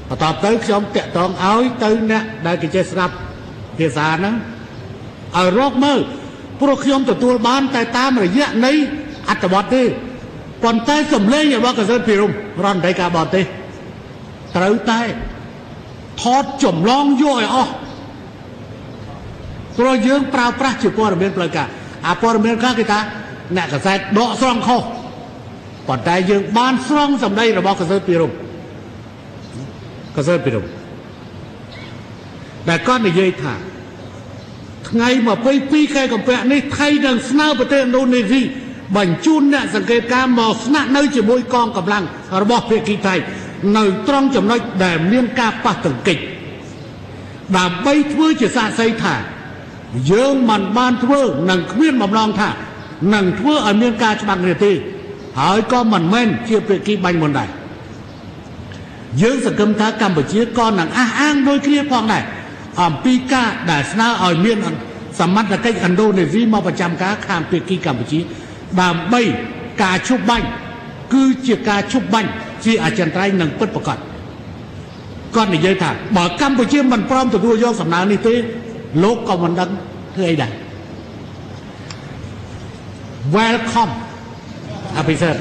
បន្ទាប់ទៅខ្ញុំតាក់ទងឲ្យទៅអ្នកដែលគេចេះស្ដាប់ភាសាហ្នឹងឲ្យរកមើលព្រោះខ្ញុំទទួលបានតែតាមរយៈនៃអត្ថបទទេប៉ុន្តែសម្លេងរបស់កសិទ្ធិភិរមរដ្ឋមន្ត្រីការបរទេសត្រូវតែថតចម្លងយកឲ្យអស់ព្រោះយើងប្រើប្រាស់ជាព័ត៌មានផ្លូវការអាព័ត៌មានខ្លះគេថាអ្នកកសែតដកស្រង់ខុសប៉ុន្តែយើងបានស្រង់សម្ដីរបស់កសិទ្ធិភិរមកសិទ្ធិភិរមដែលគាត់និយាយថាថ្ងៃ22ខែកុម្ភៈនេះថៃនឹងស្នើប្រទេសឥណ្ឌូនេស៊ីបញ្ជូនអ្នកសង្កេតការមកស្នាក់នៅជាមួយកងកម្លាំងរបស់ភាគីថៃនៅត្រង់ចំណុចដែលមានការប៉ះទង្គិចដើម្បីធ្វើជាសាក្សីថាយើងមិនបានធ្វើនិងគ្មានបំណងថានឹងធ្វើឲ្យមានការច្បាំងគ្នាទេហើយក៏មិនមែនជាភាគីបាញ់មុនដែរយើងសង្ឃឹមថាកម្ពុជាក៏នឹងអះអាងដូចគ្នាផងដែរអំពីការដែលស្នើឲ្យមានសមត្ថកិច្ចឥណ្ឌូនេស៊ីមកប្រចាំការខាងភាគីកម្ពុជាដើម្បីការឈប់បាញ់គឺជាការឈប់បាញ់ជាអចិន្ត្រៃយ៍និងពិតប្រាកដគាត់និយាយថាបើកម្ពុជាមិនព្រមទទួលយកសំណើនេះទេលោកក៏មិនដឹងធ្វើអីដែរ Welcome អភិសិទ្ធ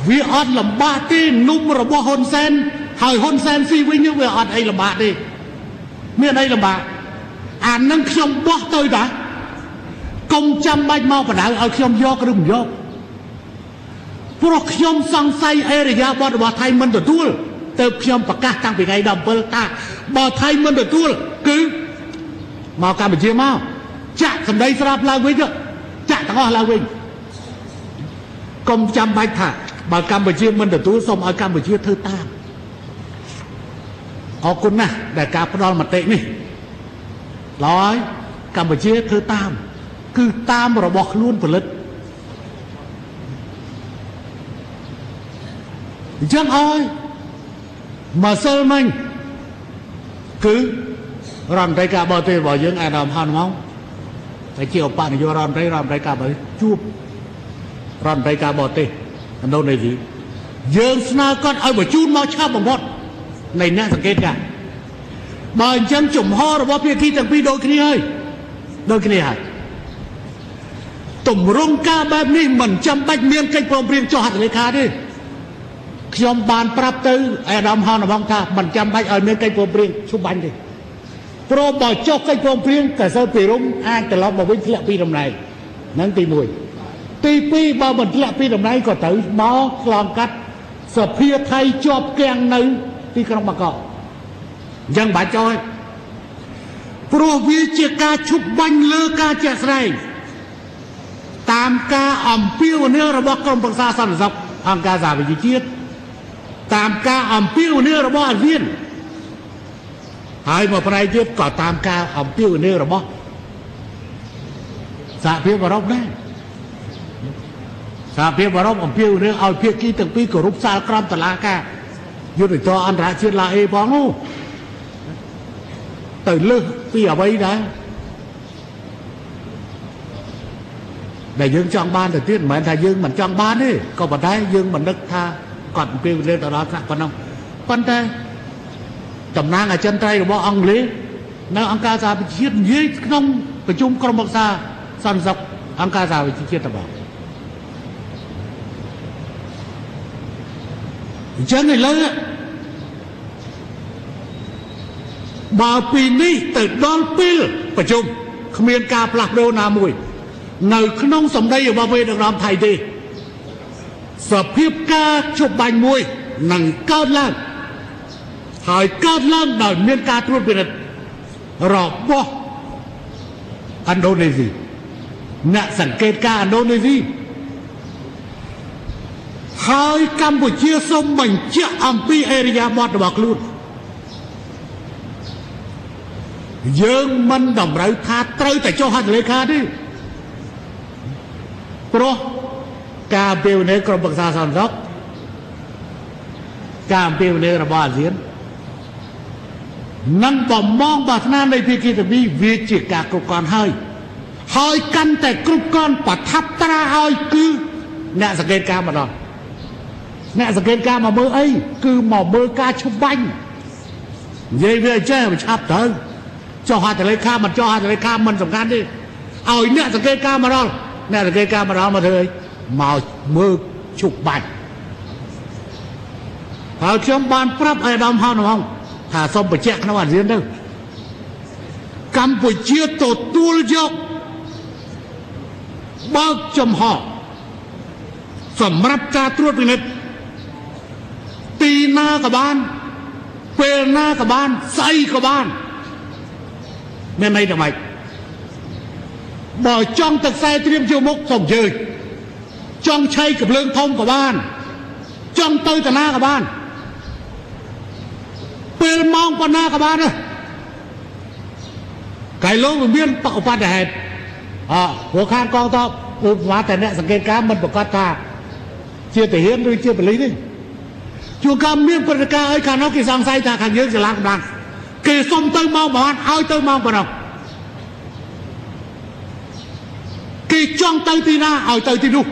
វាអត់លំបាកទេនំរបស់ហ៊ុនសែនហើយហ៊ុនសែនស៊ីវិញវាអត់អីលំបាកទេមានអីលំបាកអានឹងខ្ញុំបោះទៅតាកុំចាំបាច់មកបដៅឲ្យខ្ញុំយកឬមិនយកព្រោះខ្ញុំសង្ស័យអេរិយាបថរបស់ថៃមិនទទួលទៅខ្ញុំប្រកាសតាំងពីថ្ងៃ17ថាបើថៃមិនទទួលគឺមកកម្ពុជាមកចាក់សម្ដីស្រាប់ឡើងវិញចាក់ទាំងអស់ឡើងវិញកុំចាំបាច់ថាបើកម្ពុជាមិនទទួលសូមឲ្យកម្ពុជាធ្វើតាមអរគុណណាស់ដែលការផ្ដល់មតិនេះឡើយកម្ពុជាធ្វើតាមគឺតាមរបស់ខ្លួនផលិតអញ្ចឹងអើយម្សិលមិញគឺរដ្ឋមន្ត្រីការបរទេសរបស់យើងអាដាមហាន់មកតែជាឧបនាយករដ្ឋមន្ត្រីការបរទេសជួបរដ្ឋមន្ត្រីការបរទេសឥណ្ឌូនេស៊ីយើងស្នើគាត់ឲ្យបញ្ជូនមកឆាប់បំផុតនៃអ្នកសង្កេតការបើអញ្ចឹងជំហររបស់ភាគីទាំងពីរដូចគ្នាហើយដូចគ្នាហើយទម្រង់ការបែបនេះមិនចាំបាច់មានកិច្ចព្រមព្រៀងចុះហត្ថលេខាទេខ្ញុំបានប្រាប់ទៅអាដាមហនបងថាមិនចាំបាច់ឲ្យមានកិច្ចព្រមព្រៀងឈប់បាញ់ទេព្រោះបើចុះកិច្ចព្រមព្រៀងកសិទ្ធិភិរមអាចត្រឡប់មកវិញធ្លាក់ពីតំណែងហ្នឹងទី1ទី2បើមិនធ្លាក់ពីតំណែងក៏ត្រូវមកឆ្លងកាត់សភាថៃជាប់គាំងនៅទីក្រុងបាងកកអញ្ចឹងបាច់ចុះទេព្រោះវាជាការឈប់បាញ់លើការជាក់ស្ដែងតាមការអំពាវនាវរបស់ក្រុមប្រឹក្សាសន្តិសុខអង្គការសហប្រជាជាតិតាមការអំពាវនាវរបស់អាស៊ានហើយមកផ្នែកទៀតក៏តាមការអំពាវនាវរបស់សហភាពអឺរ៉ុបដែរសហភាពអឺរ៉ុបអំពាវនាវឲ្យភាគីទាំងពីរគោរពសាលក្រមតុលាការយុត្តិធម៌អន្តរជាតិឡាអេផងនោះទៅលើសពីអ្វីដែរដែលយើងចង់បានទៅទៀតមិនមែនថាយើងមិនចង់បានទេក៏ប៉ុន្តែយើងមិននឹកថាគាត់អំពាវនាវទៅដល់ថ្នាក់ប៉ុណ្ណោះប៉ុន្តែតំណាងអចិន្ត្រៃយ៍របស់អង់គ្លេសនៅអង្គការសហប្រជាជាតិនិយាយក្នុងប្រជុំក្រុមប្រឹក្សាសន្តិសុខអង្គការសហប្រជាជាតិតបអញ្ចឹងឥឡូវបើពីនេះទៅដល់ពេលប្រជុំគ្មានការផ្លាស់ប្ដូរណាមួយនៅក្នុងសម្ដីរបស់មេដឹកនាំថៃទេសភាពការជប់បាញ់មួយនឹងកើតឡើងហើយកើតឡើងដោយមានការត្រួតពិនិត្យរបស់ឥណ្ឌូនេស៊ីអ្នកសង្កេតការឥណ្ឌូនេស៊ីហើយកម្ពុជាសូមបញ្ជាក់អំពីអេរិយាបថរបស់ខ្លួនយើងមិនតម្រូវថាត្រូវតែចុះហត្ថលេខាទេព្រោះការអំពាវនាវក្រុមប្រឹក្សាសន្តិសុខការអំពាវនាវរបស់អាស៊ាននិងបំងប្រាថ្នានៃភាគីទាំងពីរវាជាការគ្រប់គ្រាន់ហើយ ហើយកាន់តែគ្រប់គ្រាន់ប្រថាប់ត្រាឲ្យគឺអ្នកសង្កេតការណ៍មកដល់អ្នកសង្កេតការណ៍មកមើលអីគឺមកមើលការច្បាញ់និយាយវាចេះវាឆាប់ទៅចុះហត្ថលេខាមិនចុះហត្ថលេខាមិនសំខាន់ទេឲ្យអ្នកសង្កេតការណ៍មកដល់អ្នកសង្កេតការណ៍មកដល់មកធ្វើអីមកមើលជប់បាច់ហើយខ្ញុំបានប្រាប់ឲ្យអាដាមហោនហងថាសូមបញ្ជាក់ក្នុងអាស៊ានទៅកម្ពុជាទទួលយកបើកចំហសម្រាប់ការត្រួតពិនិត្យទីណាក៏បានពេលណាក៏បានស្អីក៏បានមានន័យថាម៉េចបើចង់ទឹកខ្សែត្រៀមជាមុខសូមជើញចង់ឆៃកំភ្លើងធំក៏បានចង់ទៅតាណាក៏បានពេលម៉ោងប៉ុណ្ណាក៏បានដែរកែលោកវាមានឧបទ្ទហេតុអព្រោះខាងកងទ័ពឧបមាតែអ្នកសង្កេតការណ៍មិនប្រកាសថាជាទាហានឬជាប៉ូលីសទេជួនកាលមានព្រឹត្តិការណ៍អីខាងនោះគេសង្ស័យថាខាងយើងច្រឡំកម្លាំងគេសុំទៅម៉ោងប្រហែលឲ្យទៅម៉ោងប៉ុណ្ណោះគេចង់ទៅទីណាឲ្យទៅទីនោះ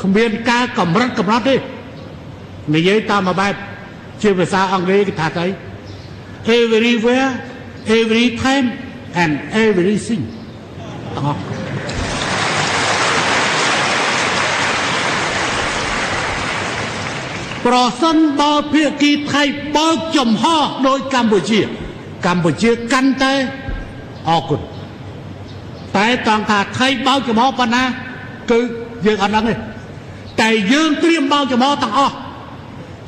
គ្មានការកម្រិតកំណត់ទេនិយាយតាមមួយបែបជាភាសាអង់គ្លេសគេថាស្អី everywhere every time and everything ទាំងអស់ប្រសិនបើភាគីថៃបើកចំហដោយកម្ពុជាកម្ពុជាកាន់តែអរគុណតែត្រង់ថាថៃបើកចំហប៉ុណ្ណាគឺយើងអត់ដឹងទេតែយើងត្រៀមបើកចំហទាំងអស់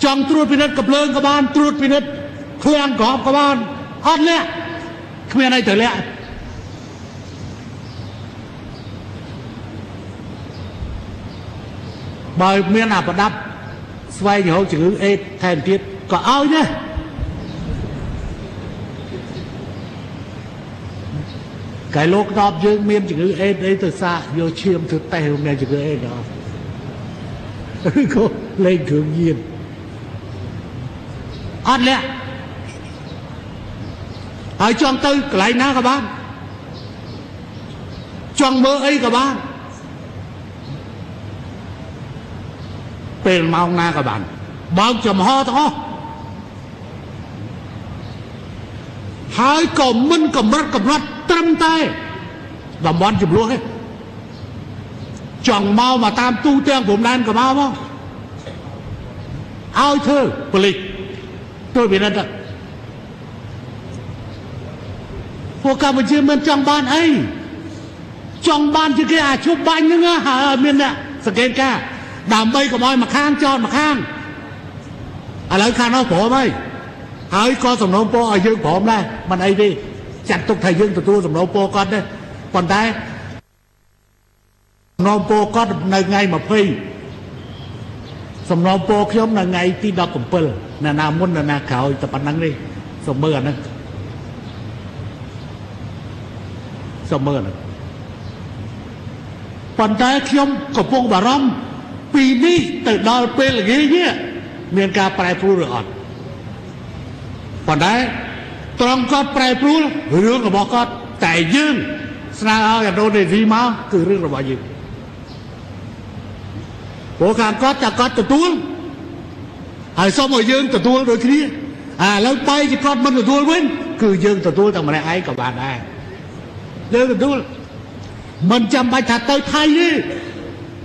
ចង់ត្រួតពិនិត្យកំភ្លើងក៏បានត្រួតពិនិត្យឃ្លាំងក្របក៏បានអត់លាក់គ្មានអីត្រូវលាក់បើមានអាប្រដាប់ស្វែងរកជំងឺអេដថែមទៀតក៏ឲ្យដែរកែលោកតបយើងមានជំងឺអេដអីទៅសាកយកឈាមទៅតេស្តមានជំងឺអេដអត់ឬក៏លេងគ្រឿងញៀនអត់លាក់ហើយចង់ទៅកន្លែងណាក៏បានចង់មើលអីក៏បានពេលម៉ោងណាក៏បានបើកចំហទាំងអស់ហើយក៏មិនកម្រិតកំណត់ត្រឹមតែតំបន់ចំនួនទេចង់មកតាមទូទាំងព្រំដែនក៏មកឲ្យធ្វើប៉ូលីសត្រួតពិនិត្យទៅពួកកម្ពុជាមិនចង់បានអីចង់បានជាគេអាឈប់បាញ់ហ្នឹងហើយមានអ្នកសង្កេតការដើម្បីកុំឲ្យមកខាងចោតមកខាងឥឡូវខាងនោះព្រមហើយហើយក៏សំណូមពរឲ្យយើងព្រមដែរមិនអីទេចាត់ទុកថាយើងទទួលសំណូមពរគាត់ទេប៉ុន្តែសំណូមពរគាត់នៅថ្ងៃ20សំណូមពរខ្ញុំនៅថ្ងៃទី17ណាមុនណាក្រោយតែប៉ុណ្្នឹងទេសូមមើលអាហ្នឹងសូមមើលអាហ្នឹងប៉ុន្តែខ្ញុំកំពុងបារម្ភពីនេះទៅដល់ពេលល្ងាចនេះមានការប្រែប្រួលឬអត់ប៉ុន្តែត្រង់គាត់ប្រែប្រួលរឿងរបស់គាត់តែយើងស្នើឲ្យឥណ្ឌូនេស៊ីមកគឺរឿងរបស់យើងព្រោះខាងគាត់តែគាត់ទទួលហើយសូមឲ្យយើងទទួលដូចគ្នាឥឡូវបែរជាគាត់មិនទទួលវិញគឺយើងទទួលតែម្នាក់ឯងក៏បានដែរយើងទទួលមិនចាំបាច់ថាទៅថៃទេ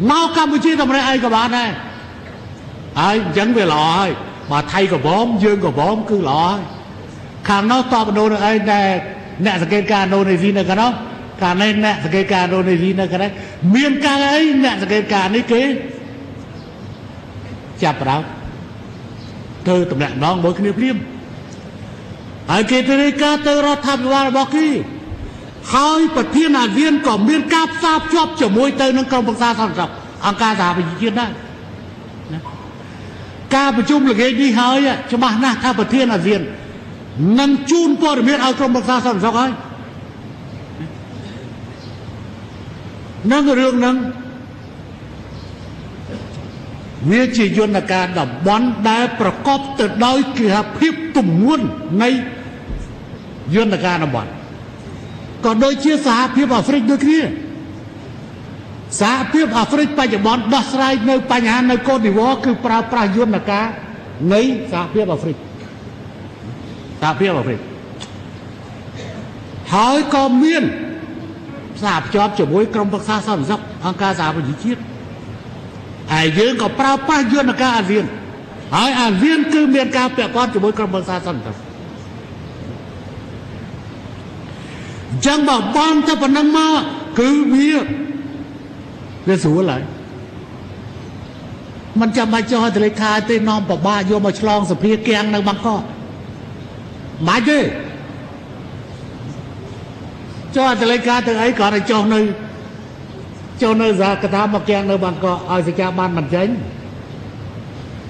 មកកម្ពុជាតែម្នាក់ឯងក៏បានដែរហើយអញ្ចឹងវាល្អហើយបើថៃក៏ព្រមយើងក៏ព្រមគឺល្អហើយខាងនោះតបដូរនឹងឯងតែអ្នកសង្កេតការណ៍ឥណ្ឌូនេស៊ីនៅខាងនោះខាងនេះអ្នកសង្កេតការណ៍ឥណ្ឌូនេស៊ីនៅខាងនេះមានការអីអ្នកសង្កេតការណ៍នេះគេចាប់ផ្ដើមធ្វើតំណាក់ដងមួយគ្នាភ្លាមហើយគេធ្វើការទៅរដ្ឋាភិបាលរបស់គេហើយប្រធានអាស៊ានក៏មានការផ្សារភ្ជាប់ជាមួយទៅនឹងក្រុមប្រឹក្សាសន្តិសុខអង្គការសហប្រជាជាតិដែរណាការប្រជុំល្ងាចនេះហើយច្បាស់ណាស់ថាប្រធានអាស៊ាននឹងជូនព័ត៌មានឲ្យក្រុមប្រឹក្សាសន្តិសុខហើយនឹងរឿងនឹងវាជាយន្តការតំបន់ដែលប្រកបទៅដោយគេហៅភាពទម្ងន់នៃយន្តការតំបន់ក៏ដូចជាសហភាពអាហ្វ្រិកដូចគ្នា សហភាពអាហ្វ្រិកបច្ចុប្បន្នដោះស្រាយនៅបញ្ហានៅកូតឌីវ៉័រគឺប្រើប្រាស់យន្តការនៃសហភាពអាហ្វ្រិកសហភាពអាហ្វ្រិកហើយក៏មានផ្សារភ្ជាប់ជាមួយក្រុមប្រឹក្សាសន្តិសុខអង្គការសហប្រជាជាតិហើយយើងក៏ប្រើប្រាស់យន្តការអាស៊ានហើយអាស៊ានគឺមានការពាក់ព័ន្ធជាមួយក្រុមប្រឹក្សាសន្តិសុខអញ្ចឹងបើបងទៅប៉ុណ្ណឹងមកគឺវាស្រួលហើយมันចាំបាច់ចុះឲ្យលេខាទេនាំប្របាយកមកឆ្លងសភាគៀងនៅបាងកកមិនបាច់ទេចុះអត្តលេខាទៅអីគ្រាន់តែចុះនៅសហកថាមកគៀងនៅបាងកកឲ្យសច្ចាបានមិនចេញ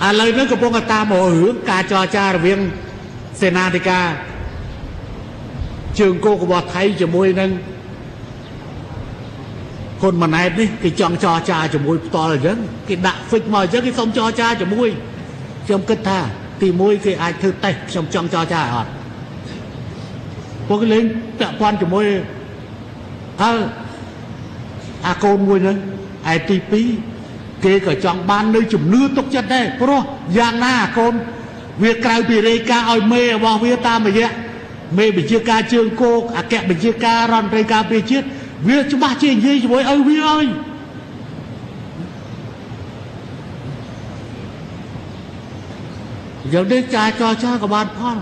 ឥឡូវនេះកំពុងតែតាមរករឿងការចរចារវាងសេនាធិការជើងគោករបស់ថៃជាមួយនឹងហ៊ុនម៉ាណែតនេះគេចង់ចរចាជាមួយផ្ទាល់អញ្ចឹងគេដាក់ហ្វិចមកអញ្ចឹងគេសុំចរចាជាមួយខ្ញុំគិតថាទី1គេអាចធ្វើតេស្តខ្ញុំចង់ចរចាអត់ពួកគេលេងពាក់ព័ន្ធជាមួយអើអាកូនមួយហ្នឹងឯទី2គេក៏ចង់បាននៅជំនឿទុកចិត្តដែរព្រោះយ៉ាងណាអាកូនវាក្រៅពីរាយការណ៍ឲ្យមេរបស់វាតាមរយៈមេបញ្ជាការជើងគោកអគ្គបញ្ជាការរដ្ឋមន្ត្រីការពារជាតិវាច្បាស់ជានិយាយជាមួយឪវាហើយយ៉ាងនេះការចរចាក៏បានផល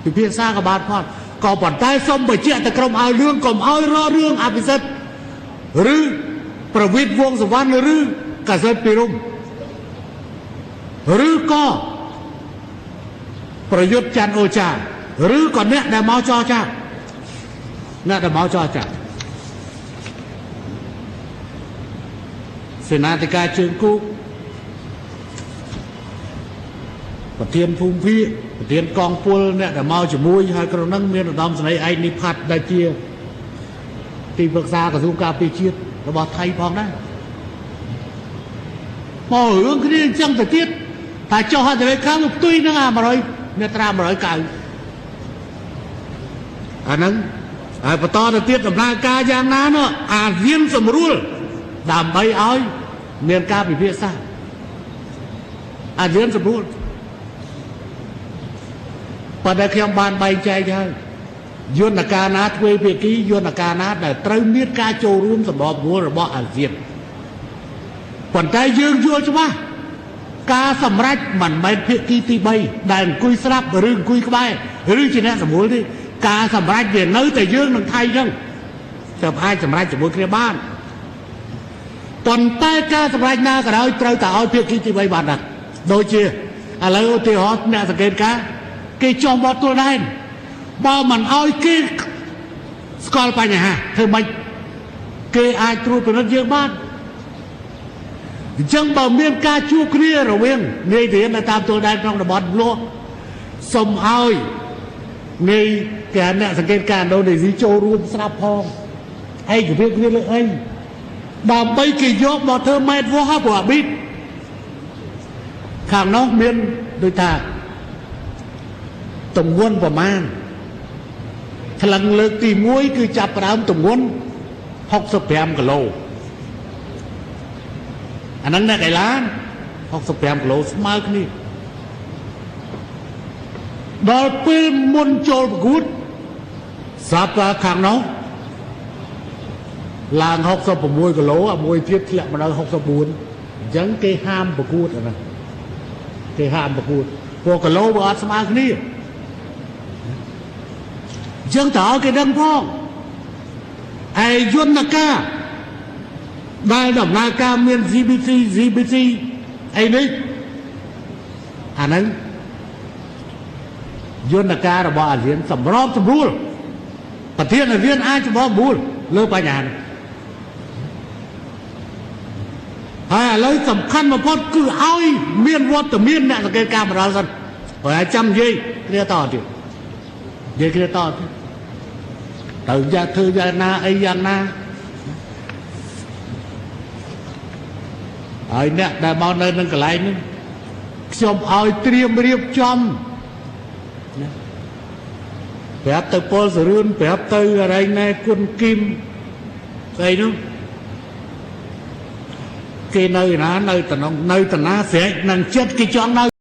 ពិភាក្សាក៏បានផលក៏ប៉ុន្តែសូមបញ្ជាក់ទៅក្រុមឲ្យរឿងកុំឲ្យរករឿងអភិសិទ្ធឬប្រវិតវងសវណ្ណឬកសិទ្ធិពិរមឬក៏ប្រយុទ្ធច័ន្ទអូចាឬក៏អ្នកដែលមកចរចាអ្នកដែលមកចរចាសេនាធិការជើងគោកប្រធានភូមិភាគប្រធានកងពលអ្នកដែលមកជាមួយហើយក្រុមហ្នឹងមានឧត្តមសេនីយ៍ឯកនិផាត់ដែលជាទីប្រឹក្សាក្រសួងការពារជាតិរបស់ថៃផងដែរមករឿងគ្នាអញ្ចឹងទៅទៀតតែចុះហត្ថលេខាផ្ទុយនឹងអា100មាត្រា190អាហ្នឹងហើយបន្តទៅទៀតដំណើរការយ៉ាងណានោះអាស៊ានសម្រួលដើម្បីឲ្យមានការពិភាក្សាអាស៊ានសម្រួលប៉ុន្តែខ្ញុំបានបែងចែកហើយយន្តការណាទ្វេភាគីយន្តការណាដែលត្រូវមានការចូលរួមសម្របសម្រួលរបស់អាស៊ានប៉ុន្តែយើងយល់ច្បាស់ការសម្រេចមិនមែនភាគីទី3ដែលអង្គុយស្រាប់ឬអង្គុយក្បែរឬជាអ្នកសម្រួលទេការសម្រេចវានៅតែយើងនឹងថៃចឹងទៅអាចសម្រេចជាមួយគ្នាបានប៉ុន្តែការសម្រេចណាក៏ដោយត្រូវតែឲ្យភាគីទី3បានដែរដូចជាឥឡូវឧទាហរណ៍អ្នកសង្កេតការគេចុះមកទួលដែនបើមិនឲ្យគេស្គាល់បញ្ហាធ្វើម៉េចគេអាចត្រួតពិនិត្យយើងបានអញ្ចឹងបើមានការជួបគ្នារវាងនាយទាហាននៅតាមទួលដែនក្នុងតំបន់លក់សូមឲ្យនាយទាហានអ្នកសង្កេតការឥណ្ឌូនេស៊ីចូលរួមស្រាប់ផងឯកភាពគ្នាលើអីដើម្បីគេយកមកធ្វើម៉ែត្រវាស់ព្រោះអាប៊ីតខាងនោះមានដូចថាទម្ងន់ប្រមាណថ្លឹងលើកទី1គឺចាប់ផ្ដើមទម្ងន់65គីឡូអាហ្នឹងអ្នកកីឡា65គីឡូស្មើគ្នាដល់ពេលមុនចូលប្រកួតស្រាប់ថាខាងនោះឡើង66គីឡូអាមួយទៀតធ្លាក់មកដល់64អញ្ចឹងគេហាមប្រកួតអាហ្នឹងគេហាមប្រកួតព្រោះគីឡូវាអត់ស្មើគ្នាអញ្ចឹងតើឲ្យគេដឹងផងឯយន្តការដែលដំណើរការមាន CBC CBC អីនេះអាហ្នឹងយន្តការរបស់អាស៊ានសម្របសម្រួលប្រធានអាស៊ានអាចសម្របសម្រួលលើបញ្ហានេះហើយឥឡូវសំខាន់បំផុតគឺឲ្យមានវត្តមានអ្នកសង្កេតការណ៍មកដល់សិនព្រោះឲ្យចាំនិយាយគ្នាតទៀតនិយាយគ្នាតទៀតត្រូវយ៉ាងធ្វើយ៉ាងណាអីយ៉ាងណាហើយអ្នកដែលមកនៅនឹងកន្លែងនេះខ្ញុំឲ្យត្រៀមរៀបចំប្រាប់ទៅពលសរឿនប្រាប់ទៅអរ៉ែងណែគុណគឹមស្អីនោះ គេនៅណានៅតំណងនៅតាណាស្រែកនឹងចិត្តគេចង់នៅ។